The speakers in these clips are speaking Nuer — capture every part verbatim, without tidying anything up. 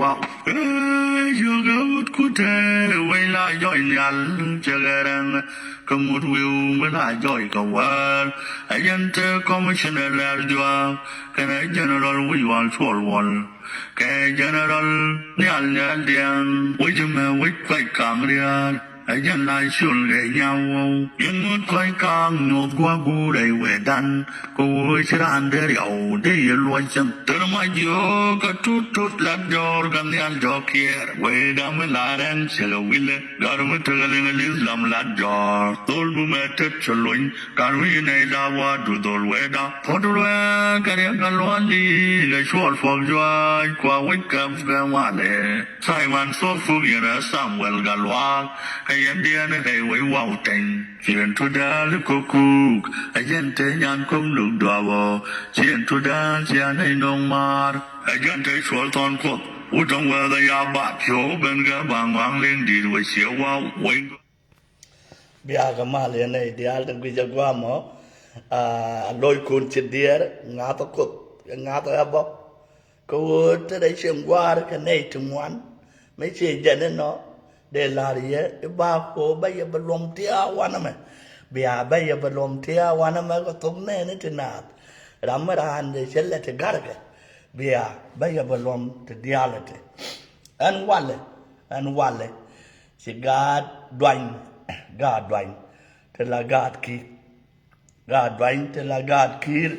Wow. Ëë, yio̱kɛ wut kutɛ wec la jɔc nhial cɛ kɛ rɛŋ kɛ mut wi̱i̱ mi la jɔc kɛ wäär. Ɛ jɛn te commissioner rɛl juaak kɛnɛ general wi̱i̱ wal cuɔl wal kɛ general nhial nhial diɛn wec mɛ wec kuec kam riaar. Ɛ jɛn la ciöl kɛ nyaw wow. Yɛn ŋut kɔc ka̱a̱ŋ nyoth gua̱a̱k guur rɛy wecdan. Kɛ ɣöö ci raan dee riaw dee yɛ luɔc cäŋ. Tër ma jiöök kɛ tut tut lat jɔɔr kɛ nhial jɔɔk kiɛɛr. Wecda mi la rɛŋ cɛ kɛ wilɛ. Gar mi tekɛ liŋ li̱th lam lat jɔɔr. Dhol bumɛ tet cɛ luny. Kar wi̱i̱ nɛy la wa̱a̱ du dhol wecda. Puɔ̱t ruɛɛk kɛ riɛk kɛ luɔ̱li kɛ cuɔl puɔk juaac kua wec kɛ kɛ ŋualɛ. Simon Thok Fuk yɛn ɛ Samuel Gatluak kɛ yɛn diɛn ɛ rɛy wec waw tɛny. Ciɛn tu dääl kokuk ɛ jɛn te nyan kok luk duabɔ. Ciɛn tu dääl ciɛn ɛ nɔŋ maar ɛ jɛn te cuɔl thɔn kuɔth. Wut dɔ̱ŋ wɛth ɛ ya bat piɔw ben kɛ ba ŋuaŋ liŋ di̱t wec ciɛ waw wec. Bia kɛ mal yɛn nɛy diaal tin guic ɛ gua̱a̱mɔ. A loc kun ci diɛɛr ŋa̱th ɛ kuoth ŋa̱th ɛ bä. Kɛ ɣöö te rɛy cieŋ gua̱a̱r kɛ nɛy ti ŋuan mi ciɛ jɛn inɔ dee la̱r yɛ i̱ ba ko̱o̱p bä yɛ bä luɔm tiaa wanɛ mɛ. Bia bä yɛ bä luɔm tiaa wanɛ mɛ kɛ thok nɛɛni ti naath. Ram mi raan dee cɛ lɛ ti ga̱rkɛ bia bä yɛ bä luɔm ti diaal iti. Ɛn walɛ ɛn walɛ. Ci gaat duany gaat duany ti la gaat ki̱i̱r. Gaat duany ti la gaat ki̱i̱r.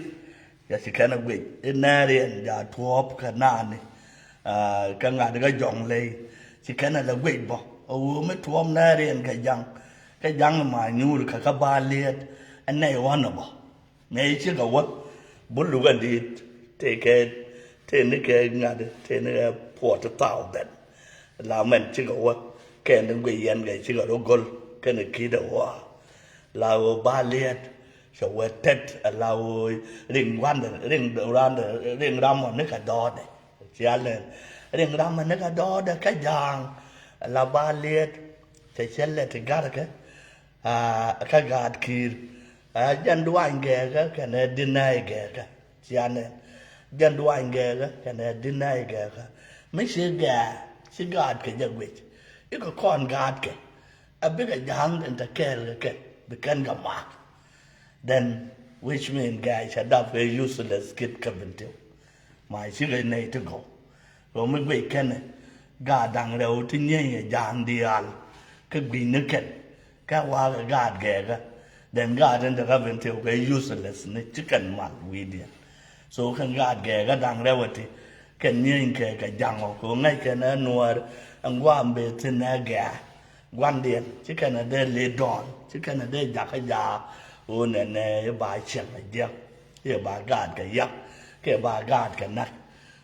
Ya ci kɛn a guic i̱ nɛɛriɛn ja tuɔɔp kɛ naani. Kä ŋa̱t kä jɔŋ ley ci kɛn a la guic bɔ a wuu mi tuɔɔp nɛɛriɛn kɛ jaŋ. Kä jaŋ ma nyuur kɛ kä ba liɛt. Ɛ nɛy ɣɔn a bɔ. Mëë cikɛ wä bul lukɛ di̱i̱t tëë kɛ tëë ni kɛ ŋa̱t tëë ni kɛ puɔt ti thaw dhɛn. La mɛn cikɛ wä kɛn ni guic yɛn kɛ cikɛ rɔ go̱l kɛn ki̱t ɛ wä. La ɣöö ba liɛt cɛ wä tɛt ɛ la ɣöö riŋ gua̱ndɛ riŋ randɛ riŋ ramɔ ni kɛ dɔɔdɛ. Cial nɛn riŋ ramɔ ni kɛ dɔɔdɛ kä ja̱a̱ŋ ɛ la ba liɛt cɛ cɛ lɛ ti garkɛ. Aa kä gaat ki̱i̱r. Aa jɛn duany gɛɛkä kɛnɛ dinay gɛɛkä. Cianɛ jɛn duany gɛɛkä kɛnɛ dinay gɛɛkä. Mi ci gɛɛ ci gaat kɛ jɛ guic. Ikɛ kɔn gaat kɛ a bikɛ ja̱a̱ŋ in te kɛɛl kɛ kɛ bi kɛn kɛ mak. Then which mean gɛɛ cɛ dap kɛ useless kit kɛ bin tiw. Ma cikɛ nɛy ti gɔw. Ɣöö mi guic kɛnɛ gaat da̱ŋ rɛw ti nyieny ɛ ja̱a̱ŋ diaal kä gui̱ny ni kɛn kä wa̱a̱ kɛ gaat gɛɛkä. Then gaat in te kä bin tiw kɛ useless ni ci kɛn mal wi̱i̱diɛn. So kɛn gaat gɛɛkä da̱ŋ rɛw ɛ ti kɛn nyieny kɛ kɛ ja̱ŋ ɔ kɛ ɣöö ŋäc kɛn ɛ nuäär ɛn gua̱a̱m bee thi̱n ɛ gɛɛ. Gua̱ndiɛn ci kɛn a dee lit dɔɔn ci kɛn a dee jakä jaak. Ɣöö nɛnɛ i̱ ba cieŋ a jiäk i̱ ba gaat kɛ yak kɛ ba gaat kɛ nak.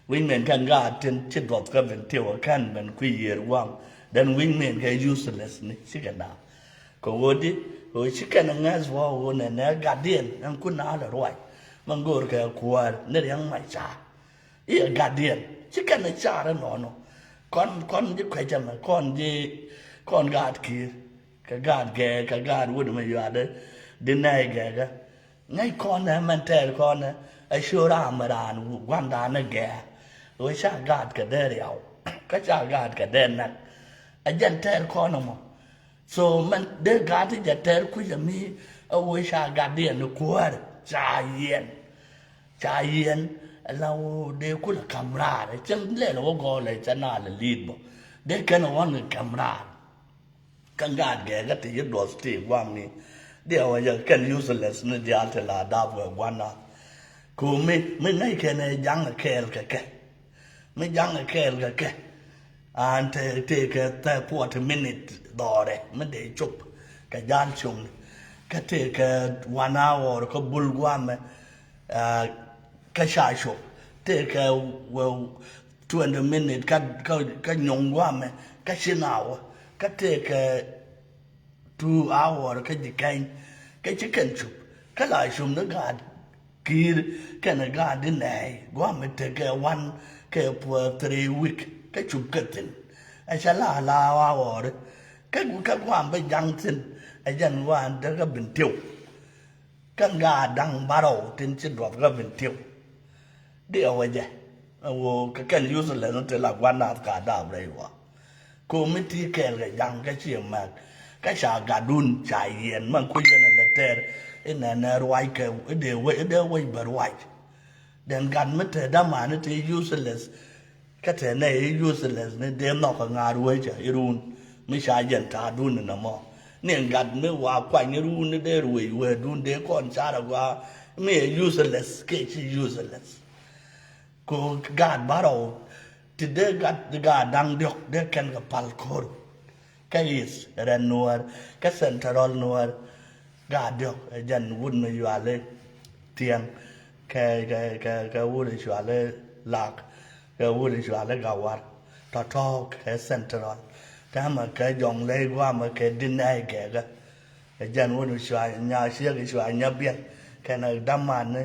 Wi̱ny mɛn kɛn gaat tin ci duɔth kä ben tiw a kɛn ben kui̱ yiër gua̱a̱m. Then wi̱ny mɛn kɛ useless ni ci kɛ daak. Kɛ ɣöö di ɣöö ci kɛn a ŋäth wä ɣöö nɛnɛ gatdiɛn ɛn kun a lɛ ruac. Mɛ go̱o̱r kɛ kuäär ni riäŋ mac ca̱a̱r. I̱ ɛ gatdiɛn ci kɛn ɛ car ɛnɔnɔ. Kɔn kɔn ji̱ kuec ɛmɛ kɔn ji̱ kɔn gaat ki̱i̱r kɛ gaat gɛɛ kɛ gaat wut ɛmɛ yuaadɛ. Di nɛy gɛɛkɛ ŋäc kɔn ɛ mɛn tɛɛr kɔn ɛ ɛ ci ram ɛ raan gua̱ndan ɛ gɛɛ. Ɣöö ca gaat kɛ dee riaw kä ca gaat kɛ dee nak. Ɛ jɛn tɛɛr kɔn ɛmɔ. So mɛn dee gat ti jɛ tɛr kui̱cä mi ɛ wee ca gatdiɛn ni kuäär ca yiɛn. Ca yiɛn ɛ la woo dee kulɛ ka̱m raar ɛ cäŋ lɛl ɛ wä gɔɔl ɛ cä na lɛ li̱i̱t bä. Dee kɛn ɛ wän kɛ ka̱m raar. Kä gat gɛɛkä ti yi duɔth ti gua̱a̱m ni. Diɛ wä jɛ kɛn useless ni diaal ti la dap wɛ gua̱n na. Ko̱mi mi ŋäc kɛn ɛ jaŋ ɛ kɛɛl kɛ kɛ. Mi jaŋ ɛ kɛɛl kɛ kɛ. An te te kɛ thɛ forty minute dhɔrɛ mi dee cop kɛ jal cuŋ. Kä te kɛ one hour kä bul guamɛ. Kä ca cop te kɛ wɛ twenty minute kä kä kä nyuŋ guamɛ kä ci naawä kä te kɛ two hour kä ji̱ kɛny. Kä ci kɛn cup kä la cup ni gaat ki̱i̱r kɛnɛ gaat di nɛɛy guam mi tekɛ wan kɛ puɔth three week kä cup kä thi̱n. Ɛ cɛ la la hour kä kä guam bi jaŋ thi̱n. Ɛ jɛn wan te kä bin tiw kä gaat da̱ŋ barɔw tin ci duɔth kä bin tiw. Diɛ wä jɛ Ɛ ɣöö kɛ kɛn useless ni ti la gua̱n naath ka daap rɛy wä. Ko̱ mi ti kɛɛl kɛ ja̱ŋ kä ci mɛk. Kä ca gatdun ca yiɛn man kui̱ yɛn ɛ lɛ tɛr. Inɛnɛ ruac kɛ idee wec, idee wec bɛ ruac. Dɛn gat mi te dämani ti useless. Kä te nɛ i̱ useless ni dee nhɔk kɛ ŋa̱a̱r wecä irun mi ca jɛn ta̱a̱dun ni nɔmɔ. Ni gat mi wa kuany irun ni dee ruec wecdun dee kɔn car agua mi ɛ useless kɛ ci useless. Ko gaat bärɔw ti dee gat gaat da̱ŋ diɔ̱k dee kɛn kɛ pal ko̱r. Kä East rɛn Nuäär kä Central Nuäär. Gaat diɔ̱k ɛ jɛn wut mi yuali Thiɛŋ kɛ kɛ kɛ kɛ wut cuali Lak kɛ wut cuali Gawar tɔ̱tɔ̱ kɛ Central. Täämɛ kɛ Jɔŋley guamɛ kɛ Dinɛy Gɛɛkä. Ɛ jɛn wut cua nya ciek cua nya biɛl kɛnɛ daman ni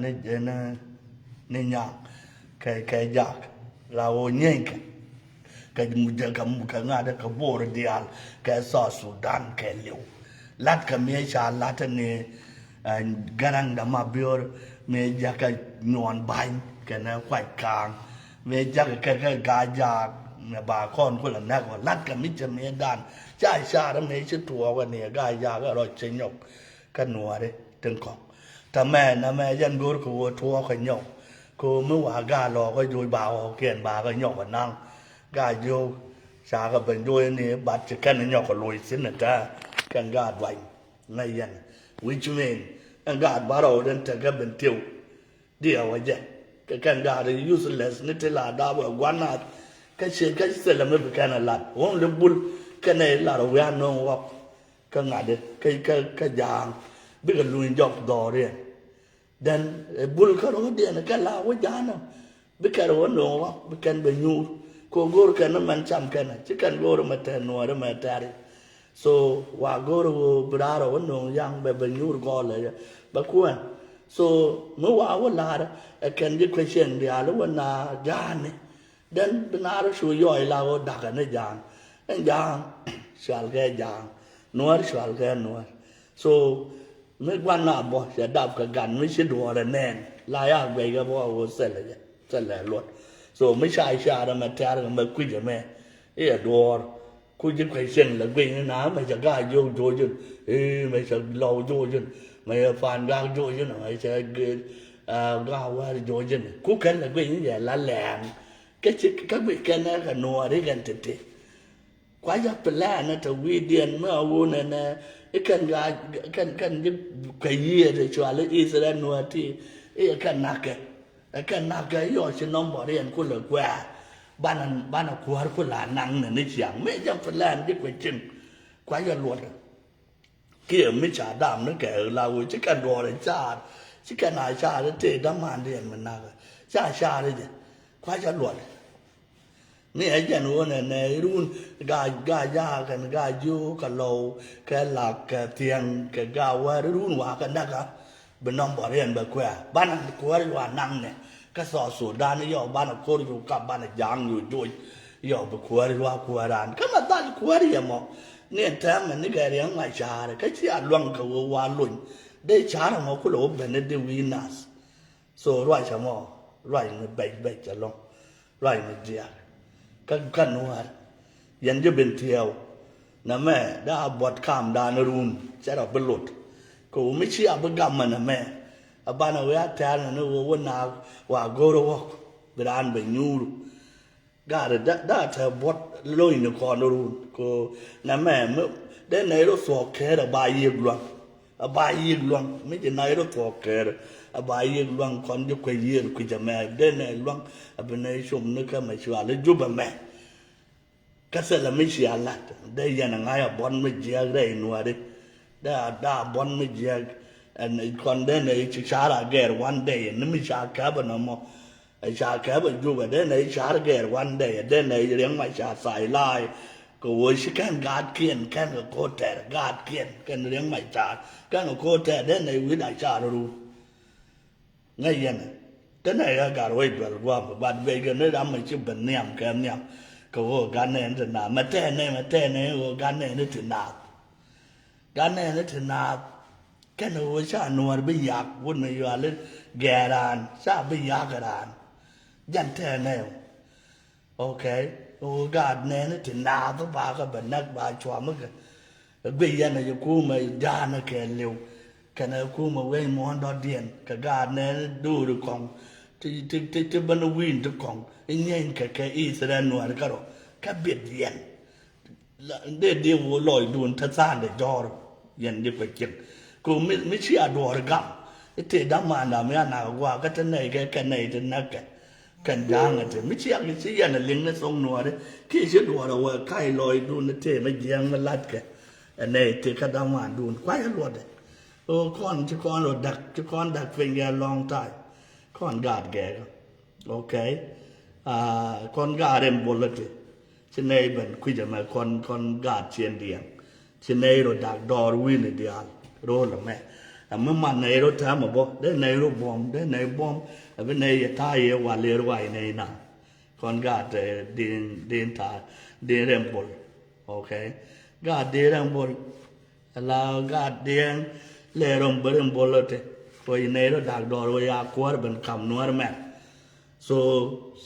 ni ni ni nyaŋ kɛ kɛ jak la wä nyienkɛ kɛ kɛ kɛ ŋa̱t kɛ bor diaal kɛ South Sudan kɛ liw. Lat kɛ mi ca lat ni Garaŋ da Mabior mi jakɛ nyuɔn bany kɛnɛ kuac kaŋ mi jakɛ kɛ kɛ ga jak mɛ ba kɔn kulɛ nɛk wä lat kɛ mi cɛ mi dan ca car mi ci tuɔɔk ni ga jak rɔ cɛ nyɔk. Kä Nuääri tin kɔ̱ŋ. Tɛ mɛ nɛ mɛ jɛn go̱o̱r kɛ ɣöö tuɔɔk kɛ nyɔk kɛ ɣöö mi wa gaa lɔɔk kä joc ba ɣɔɔkiɛn ba kɛ nyɔk kɛ naŋ. Gaa jiök ca kɛ ben joc ni bat ci kɛn nyɔk kɛ loc thi̱n ni tɛ kɛn gaa duany. Ŋäc yɛn which mean ɛn gaa ba rɔw den tekɛ ben tiw. Diɛ wä jɛ kɛ kɛn gaat useless ni ti la daap wɛ gua̱n naath. Kä ciɛ kä thilɛ mi bi kɛn ɛ lat only bul kɛn ɛ lar wi̱i̱ a no̱o̱ŋ ɣɔk. Kä ŋa̱t kä kä kä ja̱a̱ŋ bikɛ luny jɔk dhɔriɛn. Then ɛ bul kä ro̱o̱diɛn kɛ la wä ja̱a̱n ɔ bi kɛn wä no̱o̱ŋ ɣɔk bi kɛn bɛ nyuur. Kɛ go̱o̱r kɛn ni mɛn cam kɛn ci kɛn go̱o̱r mɛ tɛr nuɔɔri mɛ tɛri. So wa go̱o̱r ɣöö bi raar ɔ wä no̱o̱ŋ ya̱ŋ bɛ bɛ nyuur gɔɔlɛ bɛ kuɛn. So mi wa wä la̱r ɛ kɛn ji̱ kuecieŋ diaal wä na ja̱a̱ni. Then bi naar cu yɔɔc la ɣöö da̱kɛ ni ja̱a̱ŋ ɛn ja̱a̱ŋ cual kɛ ja̱a̱ŋ nuäär cual kɛ nuäär. So mi gua̱n na bɔ cɛ dap kɛ gan mi ci duɔɔr ɛ nɛɛn la ya guɛc kɛ bɔ ɣöö thilɛ jɛ thilɛ luɔt. So mi ca car ɛmɛ tɛ̈r kɛ mɛ kui̱c ɛmɛ i̱ ɛ duɔɔr. Ku ji̱ kuec cieŋ lɛ guic ni na mɛ cɛ gaa jiök jo̱o̱cin. Ee mɛ cɛ lɔw jo̱o̱cin mɛ cɛ paan gaak jo̱o̱cin mɛ cɛ gaa wäär jo̱o̱cin. Ku kɛn lɛ guic ni yɛ la lɛɛŋ. Kä ci kä guic kɛn ɛ kɛ nuɔɔri kɛn ti̱ti̱. Kua jɛ plan ɛ te wi̱i̱diɛn mi a wun ɛnɛ i̱ kɛn gaa kɛn kɛn ji̱ kuec yiëë te cual i̱ Israel nuɔɔr ti i̱ kɛn na̱kɛ. Ɛ kɛn na̱kɛ yɔ ci nɔmbɔr yɛn kulɛ kuɛɛr. Banɛ banɛ kuäär kulɛ a naŋ ni ni ciaŋ mi jɛ plan ji̱ kuɛ cin. Kua jɛ luɔt kiɛ mi ca dam ni kɛ la wee ci kɛn duɔɔr ɛ caar ci kɛn a caar i̱ tëë dämandiɛn mi na̱kɛ ca caar i̱ jɛ. Kua jɛ luɔt. Ni ɛ jɛn ɣöö nɛ nɛ irun gaa gaa jaak kɛn gaa jiök kɛ lɔw kɛ lak kɛ thiɛŋ kɛ gaa wäär irun wakä näkä. Bi nɔmbɔr yɛn bɛ kuɛɛr banɛ kuäär yua naŋnɛ. Kä South Sudan yɔ banɛ ko̱r yu kap banɛ ja̱a̱ŋ yu joc. Yɔ bi kuäär yua kuäär an kä mɛ dhal kuäär yɛ mɔ. Ni ɛn tɛmɛ ni kɛ riɛŋ ma ca̱a̱rɛ kä ci a luäŋ kɛ ɣöö wa lony. Dee ca̱a̱rɛ mɔ kulɛ wä ben ni dee wi̱i̱ nath. So ruac ɛmɔ ruac ni bɛc bɛc ɛlɔ̱ŋ. Ruac ni diaal kä kä nuäär. Yɛn ji̱ ben tiɛɛw nɛmɛ dee a buɔt kamdan run cɛ rɔ bi lot. Kɛ ɣöö mi ci a bi gam mɛ nɛmɛ a banɛ wee a tɛ̈r ni ni ɣöö wä naak wa go̱o̱r ɣɔ̱k bi raan bɛ nyuur. Gat ɛ da da tɛ buɔt lo̱ny ni kɔn run ko nɛmɛ mi dee nɛy rɔ thuɔɔk kɛɛr ɛ ba yiëk luaŋ. Ɛ ba yiëk luaŋ mi ji̱ nɛy rɔ thuɔɔk kɛɛr ɛ ba yiëk luaŋ kɔn ji̱ kuec yiëër kui̱c ɛmɛ dee nɛy luaŋ. Ɛ bi nɛy com ni kä mɛ cual i̱ jup ɛmɛ. Kä thilɛ mi cia lat dee yɛn ɛ ŋa̱c ɛ buɔt mi jiääk rɛy nuääri. Dee a da buɔt mi jiääk ɛn kɔn dee nɛy ci car a gɛɛr one day ni mi ca kɛp ɛ nɔmɔ. Ɛ ca kɛp ɛ jup ɛ dee nɛ i̱ car gɛɛr wan dee ɛ dee nɛ i̱ riɛŋ ma ca thai la̱a̱y. Kɛ ɣöö ci kɛn gaatkiɛn kɛn kɛ ko̱r tɛɛr gaatkiɛn kɛn riɛŋ ma car kɛn kɛ ko̱r tɛɛr dee nɛ i̱ wi̱i̱ da car ruu. Ŋäc yɛn ɛ te nɛ i̱ ɣä gat wec duɛl gua̱a̱m ɛ gua̱t guɛc kɛ ni ram ɛ ci ben nhiam kɛ nhiam. Kɛ ɣöö gat nɛ in te naath mɛ tɛɛr nɛ mɛ tɛɛr nɛ i̱ ɣöö gat nɛ in te naath. Gat nɛɛni te naath kɛn ɣöö ca nuɔɔr bi yak wut mi yuali gɛɛr raan ca bi yak raan. Jɛn tɛɛnɛ. Okay. Ɣöö gaat nɛɛni ti naath ba kɛ bɛ näk ba cuam kɛ. Guic yɛn a yɛ kumɛ jaanɛ kɛ liw. Kɛnɛ kumɛ wec muɔ̱ɔ̱n dɔ̱diɛn kɛ gaat nɛɛni do̱ri kɔŋ. Ti ti ti ti bänä wi̱i̱n ti kɔŋ i̱ nyɛny kɛ kɛ Ithɛrɛl nuäär kärɔ. Kä biɛt yɛn. Dee dee wä lɔcdun te tha̱a̱ndɛ jɔ̱ɔ̱r yɛn ji̱ kuec cieŋ. Kɛ mi mi cia duɔ̱ɔ̱r gam i̱ tëë da̱ŋ ma̱a̱nda mi a nak a gua̱a̱ kä te nɛy kɛ kɛ nɛy te näk kɛ. Kɛn ja̱a̱ŋ ɛ te mi cia kɛ ci yɛn a liŋ ni thoŋ nuɔɔri kiɛ ci duɔ̱ɔ̱r a wä ka̱c lɔcdun i̱ tëë mi jiääŋ mi la̱tkɛ. Ɛ nɛy tëë kä da̱ŋ ma̱a̱ndun kua̱c a luɔtdɛ. Ɣöö kɔn ci kɔn rɔ da̱k ci kɔn da̱k piny kɛ long time. Kɔn gaat gɛɛkä. Okay. Kɔn gaat rɛm bol ɛ ti ci nɛy ben kui̱c ɛmɛ kɔn kɔn gaat ciɛn diɛŋ. Ci nɛy rɔ dak dɔɔr wi̱ni diaal ro̱o̱l ɛmɛ. Ɛ mi man nɛy rɔ täämɛ bɔ dee nɛy rɔ buɔ̱m dee nɛy buɔ̱m. Ɛ bi nɛy yɛ ta̱a̱ yɛ wal yɛ ruac nɛy na. Kɔn gaat din din ta̱a̱ din rɛm bol. Okay. Gaat din rɛm bol. Ala gaat diɛn lɛ rɔm bä rin bol ɔ te. Kɔ yi nɛy rɔ dak dɔɔr wä ya kuäär ben kam nuäär mɛn. So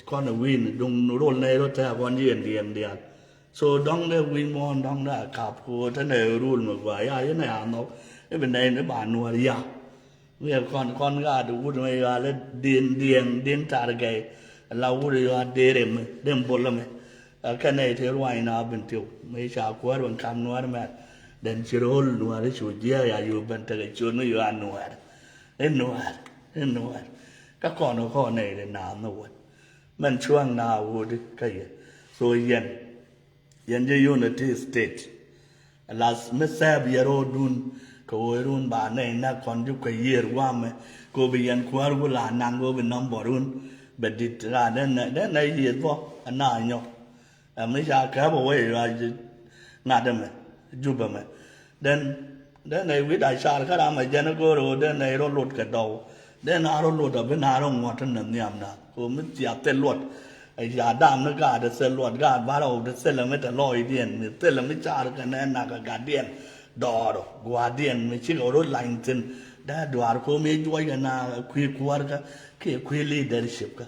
kɔn ɛ wi̱i̱n duŋ rol nɛy rɔ tɛk kɔn yi ɛn diɛn diaal. So dɔŋ dɛ wi̱i̱n muɔ̱ɔ̱n dɔŋ dɛ a kap kɔ te nɛ rul mɛ gua ya yi nɛ a nhɔk. Ibi nɛy ni ba nuäär ya. Wiɛ kɔn kɔn gaat wut mɛ yual din diɛn din tar gɛy. La wut yual din rem din bol mɛ. Ɛ kɛn nɛy te ruany na bin tiw mi ca kuäär bin kam nuäär mɛr. Den ci ro̱l nuäär cu jiɛɛk ya yu ben tekɛ ciöt mi yual nuäär. I̱ nuäär i̱ nuäär. Kä kɔn kɔn nɛy ri naath ni wut. Mɛn cuäŋ na wut kä yɛ. So yɛn yɛn jɛ Unity State. Lath mi thɛɛp yɛ ro̱o̱dun kɛ ɣöö run ba nɛy näk kɔn ji̱ kuec yiër gua̱a̱mɛ. Kɛ ɣöö bi yɛn kuäär wula naŋ kɛ ɣöö bi nɔmbɔrun bɛ di̱t raan den nɛ den nɛ yiëth bɔ. Ɛn na nyɔk. Ɛ mi ca kääp ɛ wec ɣa̱c ŋa̱t ɛmɛ Jubɛ mɛ. Den den nɛ wi̱cda car kä ram ɛ jɛn ɛ go̱o̱r ɛ ɣöö den nɛ rɔ lot kɛ dɔw. Den a rɔ lot ɛ bi na rɔ ŋuɔ̱t tin nɛ nhiamna kɛ ɣöö mi thia thil luɔt. Ɛ ca dam ni gaat ɛ thil luɔt gaat ba rɔw ti thilɛ mi te lɔɔcdiɛn mi thilɛ mi car kɛ nɛ nak ɛ gatdiɛn. Dɔɔr ɔ gua̱a̱rdiɛn mi cikɛ rɔ lany thi̱n. Dee duaar ko̱o̱m i̱ juɔc kɛ na kui̱ kuäärkä kiɛ kui̱ leadership kä.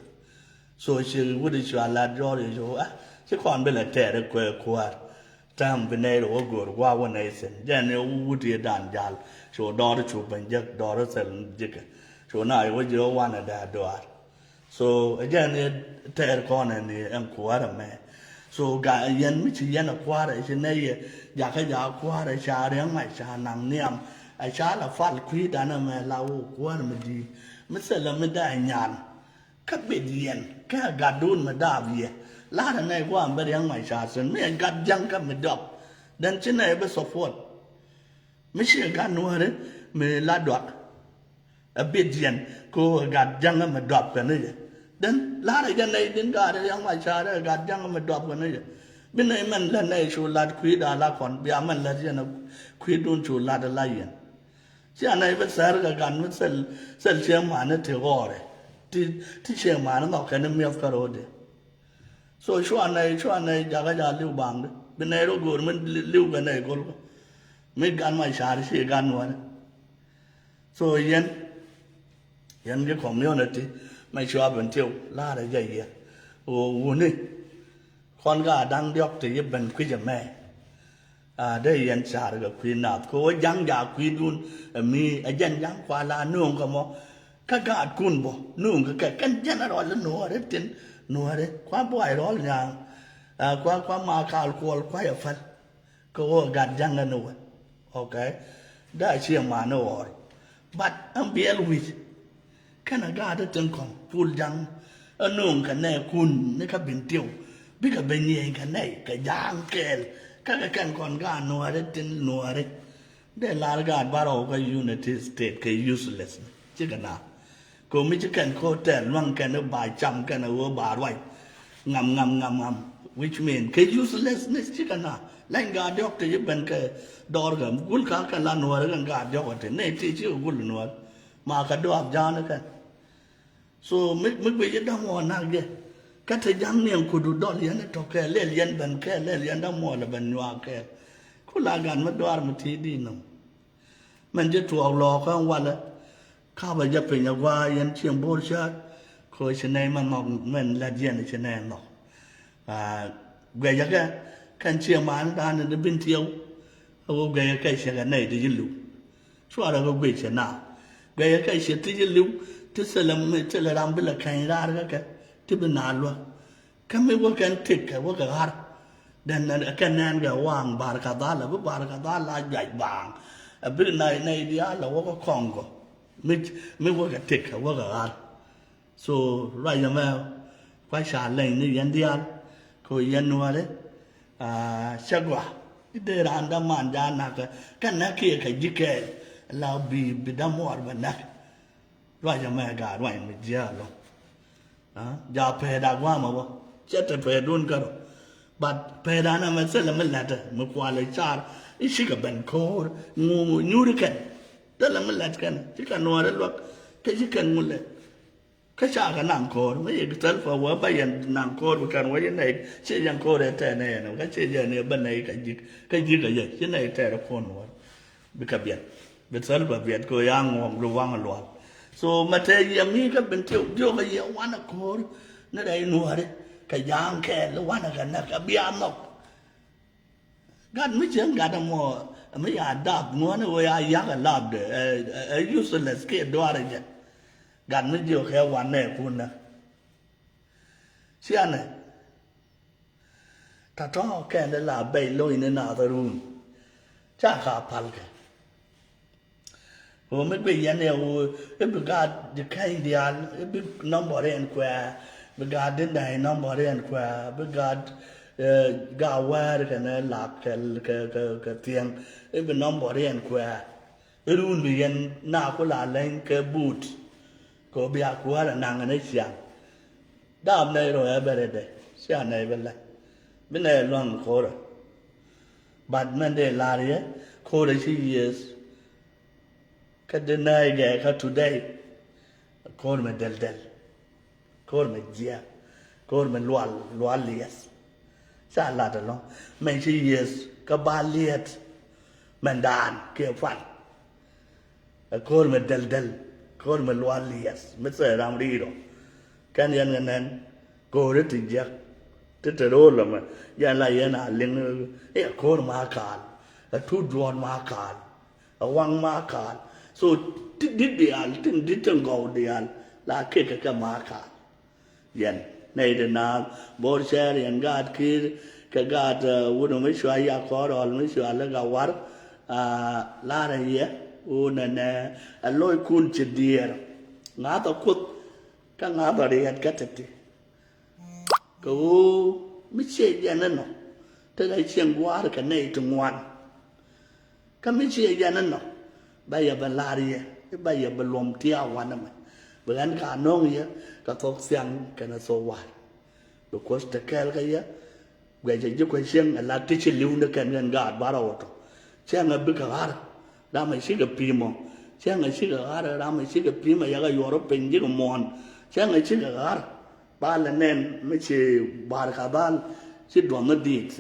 So ci wut i̱ cua lat jɔɔr i̱ cu a ci kɔn bi lɛ tɛɛr i̱ kuɛ kuäär. Tääm bi nɛy rɛ wä go̱o̱r gua̱a̱ wä nɛy thi̱n jɛn i̱ wut i̱ dan jal cu dɔɔr i̱ cu ben jek dɔɔr i̱ thil jikɛ. Cu na i̱ wä ji̱ wä wanɛ dee duaar. So ɛ jɛn i̱ tɛɛr kɔn ɛn i̱ ɛn kuäär ɛmɛ. So ga yɛn mi ci yɛn ɛ kuäär ɛ ci nɛy yɛ jakä jakä kuäär ɛ ca riɛŋ mac ca naŋ nhiam. Ɛ ca la pal kui̱dan ɛmɛ la wä kuäär mi di̱i̱t mi thilɛ mi dee nyal. Kä bet yɛn kä gatdun mi daap yɛ. La̱rä nɛy gua̱a̱m bä riäŋ mac ca̱a̱r thi̱n mi ɛ gat ja̱ŋ kä mi dɔp. Den ci nɛy bä support. Mi ciɛ gat nuääri mi la duak. Ɛ bet yɛn ko ɛ gat ja̱ŋ mi dɔp kɛ ni yɛ. Den la̱rä jɛ nɛy din gaat riäŋ mac ca̱a̱r ɛ gat ja̱ŋ mi dɔp kɛ ni yɛ. Bi nɛy mɛn lät nɛy cu lat kui̱da la kɔn bia mɛn lät yɛn kui̱dun cu lat la yɛn. Cia nɛy bi thɛr kɛ gat mi thil thil ciɛ mani ti ɣɔɔrɛ ti ti ciɛ mani nhɔk kɛn miɛth kä ro̱o̱di. So cua nɛy cua nɛy jakä ja liw baŋdi bi nɛy rɔ go̱o̱r mi liw kɛ nɛy go̱lkɔ. Mi gat ma car ci gat nuɔ̱ɔ̱ri. So yɛn yɛn ki community mɛ cua ben tiw la̱rä jɛ yɛ ɣöö wuni. Kɔn ka da̱ŋ diɔ̱k ti yi ben kui̱c ɛmɛ. A dee yɛn car kɛ kui̱ nath kɛ ɣöö ja̱ŋ ja kui̱dun ɛ mi ɛ jɛn ja̱ŋ kua la nööŋ kɛ mɔ. Kä gaatkun bɔ nööŋ kɛ kɛ kɛn general nuɔɔri tin nuɔɔri kua buay rɔl nyaŋ. A kua kua ma kal kuɔl kua yɛ päl. Kɛ ɣöö gat ja̱ŋ ɛn wä. Okay. Daa ciɛ man ɣɔr. But ɛn biɛl wi̱c. Kɛnɛ gaat ɛ tin kɔn pul ja̱ŋ. Ɛ nööŋ kɛ nɛɛkun ni kä bin tiw. Bikɛ ben nyieny kɛ nɛy kɛ ja̱a̱ŋ kɛɛl. Kä kɛ kɛn kɔn gaat nuääri tin nuääri. Dee lar gaat ba rɔw kä Unity State kɛ useless. Cikɛ na. Kɛ mi ci kɛn ko̱ tɛɛr luäŋ kɛn i̱ ba cam kɛn i̱ ɣöö ba ruac. Ŋam ŋam ŋam ŋam. Which mean kɛ uselessness cikɛ na. Lɛny gaat diɔ̱k ti ci ben kɛ dɔɔr kɛ gul ka kɛn la nuɔɔri kɛn gaat diɔ̱k ɔ ti nɛy ti cikɛ gul nuɔɔri. Ma kɛ duaak ja̱a̱n kɛn. So mi mi guic i̱ da̱ŋ wä nak jɛ. Kä te ja̱ŋ niɛn kudu dɔl yɛn i̱ tɔ̱ kɛ lɛl yɛn ben kɛ lɛl yɛn da̱ŋ muɔɔl ɛ ben nyuaak kɛ. Ku la gan mi duaar mi ti di nɔm. Mɛn ji̱ tuɔɔk lɔɔkä walɛ. Kapɛ jɛ piny a gua̱a̱ yɛn cieŋ bo̱o̱r cäät. Ko ci nɛy mɛ nhɔk mɛn lät yɛn ci nɛy nhɔk. Guɛcä kɛ kɛn ciɛ man dan ni bin tiɛw. A wä guɛcä kɛ ciɛ kɛ nɛy ti ci liw. Cuarɛ kɛ guic cɛ na guɛcä kɛ ciɛ ti ci liw. Ti thilɛ mi thilɛ ram bi lɛ kɛny raar kɛ kɛ ti bi na luä. Kä mi wä kɛn tik kɛ wä kɛ ɣar. Dɛn kɛ nɛn kɛ waŋ bar ka dhal a bi bar ka dhal a juac baaŋ. A bi nɛy nɛy diaal a wä kɛ kɔŋ gɔ. Mi mi wä kɛ tik kɛ wä kɛ ɣar. So ruac ɛmɛ kua ca leny ni yɛn diaal kɛ yɛn nuɔri. Cɛ gua i̱ dee raan däman ja nakä kɛ näk kiɛ kɛ ji̱ kɛɛl la bi bi dämuɔr bɛ näk. Ruac ɛmɛ gaat ruac mi jiääk ɛlɔ̱ŋ. Ja pɛɛt a gua̱a̱mɛ bä cɛ te pɛɛtdun kärɔ. But pɛɛt an ɛmɛ thilɛ mi la̱tɛ mi kualɛ car i̱ cikɛ ben ko̱o̱r ŋu nyuuri kɛn. Thilɛ mi la̱t kɛn cikɛ nuɔɔrɛ luäk kɛ ci kɛn ŋulɛ. Kä ca kɛ naŋ ko̱o̱r mi yɛ thil pɛ wee bä yɛn naŋ ko̱o̱r bi kɛn wee yɛ nɛy ci yɛn ko̱o̱r ɛ tɛɛnɛ yɛn kä ci yɛn ɛ bä nɛy kä ji̱k kä ji̱k ɛ yɛ ci nɛy tɛɛrɛ ko̱o̱r nuɔɔr. Bikɛ biɛt bi thäl bä biɛt kɛ ya ŋuɔk bi waŋ lual. So mɛ tɛ yɛ mi kä bin tiw diok kɛ yɛ wanɛ ko̱o̱r ni rɛy nuɔri kɛ ja̱a̱ŋ kɛɛl wanɛ kɛ näk kɛ bia nhɔk. Gat mi cieŋ gat ɛmɔ mi ya dap ŋuɔni wee ya yak ɛ lapdɛ ɛ useless kiɛ duarɛ jɛ. Gat mi jiök kɛ wanɛ kunä. Cianɛ tɔ̱tɔ̱ kɛn la bɛy lo̱c ni naath run. Ca ka palkɛ ɣöö mi guic yɛn ɛ ɣöö i̱ bi gaat ji̱ kɛny diaal i̱ bi nɔmbɔr in kuɛɛ bi gaat di nɛy nɔmbɔr in kuɛɛ bi gaat ga wɛɛr kɛnɛ lak kɛ kɛ kɛ thiɛŋ i̱ bi nɔmbɔr in kuɛɛ. I̱ run bi yɛn na ku la leny kɛ buut kɛ ɣöö bia kuäär ɛ naŋ ɛn ɛ ciaŋ. Dap nɛy rɔ ɛ bɛ rɛdɛ cia nɛy bɛ lɛ bi nɛy luaŋ ko̱rɛ. But mɛn dee lar yɛ ko̱rɛ ci yieth. Kä di nɛy gɛ kä today ko̱r mɛ dɛl dɛl ko̱r mɛ jiɛ ko̱r mɛ lual lual liɛth. Ca lat ɛlɔ̱ŋ mɛn ci yieth kä ba liɛth. Mɛn daan kiɛ pan. Ɛ ko̱r mɛ dɛl dɛl ko̱r mɛ lual liɛth mi thɛɛ ram ri̱i̱rɔ. Kɛn yɛn kɛ nɛn ko̱r ti jiäk ti te ro̱o̱l ɛmɛ. Yɛn la yɛn a liŋ ɛ ko̱r ma kaal ɛ tuut duɔ̱ɔ̱r ma kaal ɛ waŋ ma kaal. So ti dit diaal tin dit tin gɔw diaal la kek kɛ kɛ ma kaal. Yɛn nɛy ti naath bo̱r cɛɛr yɛn gaat ki̱i̱r kɛ gaat wut mi cua ya kɔɔr ɔl mi cua lɛ ka war. Larɛ yɛ wun ɛnɛ ɛ lo̱ckun ci diɛɛr ŋa̱th ɛ kuoth kä ŋa̱th ɛ riɛt kä teti. Kɛ ɣöö mi ciɛ jɛn ɛnɔ tekɛ cieŋ gua̱a̱r kɛ nɛy ti ŋuan. Kä mi ciɛ jɛn ɛnɔ bɛ yɛ bɛ la̱r yɛ i̱ bɛ yɛ bɛ luɔm ti a wanɛ mɛ. Bi ɣän ka no̱o̱ŋ yɛ kɛ thok thiaŋ kɛnɛ thok wa̱a̱r. Bi kuoth te kɛɛl kɛ yɛ guɛcɛ ji̱ kuɛ cieŋ ɛ la ti ci li̱w ni kɛn kɛn gaat barɛ wä tɔ. Cieŋ ɛ bikɛ ɣa̱r ram ɛ cikɛ pi̱i̱mɔ. Cieŋ ɛ cikɛ ɣa̱r ram ɛ cikɛ pi̱i̱mɔ yɛ kɛ yuɔr piny ji̱ kɛ muɔ̱ɔ̱n. Cieŋ ɛ cikɛ ɣa̱r ba lɛ nɛn mi ci bar ka dhal ci duɔth ni diit.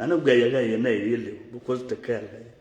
Ɛn guɛcɛ kɛ yɛ nɛy yɛ li̱w bi kuoth te kɛɛl kɛ yɛ.